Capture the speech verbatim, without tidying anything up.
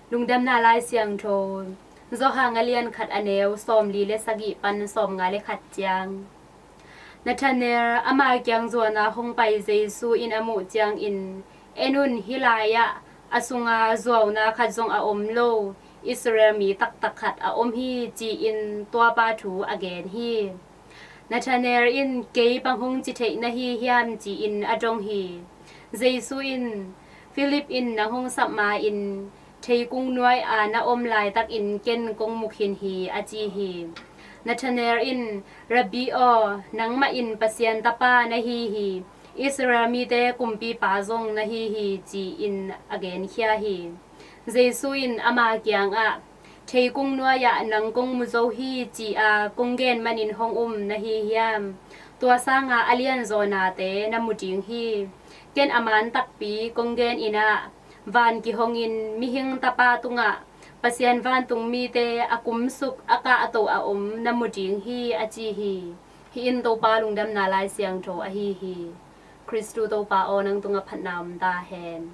Lungdamna Lai Siangtho, Johan a lian khat a neu sawmli le sagih pan sawmnga le khat ciang. Nathanael ama kiang zuana hong pai Jesu in a muh ciangin, "En un, hih lai-ah a sunga zuauna khat zong a om lo Israel mi taktak khat a om hi," ci-in tuapa thu a gen hi. Nathanael in, "Kei bang hong ci theih na hi hiam?" ci-in a dong hi. Jesu in, "Philip in nang hong sap ma-in, theikung nuai-a na om laitakin ken kong mu khin hi," a ci hi. Nathanael in, "Rabbi aw, nangmah in Pasian Tapa na hi hi. Israel mite kumpipa zong na hi hi," ci-in a genkhia hi. Jesu in ama kiangah, "Theikung nuai-ah nang kong mu zo hi, ci-a kong gen manin hong um na hi hiam? Tua sanga a lianzaw nate na mu ding hi. Ken a man takpi kong gen in ah, van kihongin mihing Tapa tungah Pasian vantung mite a kumsuk a kahto a om na mu ding hi," a ci hi. Hih in Topa Lungdamna Lai Siangtho ahi hi. Khristu Topa aw, nang tungah phatna om ta hen.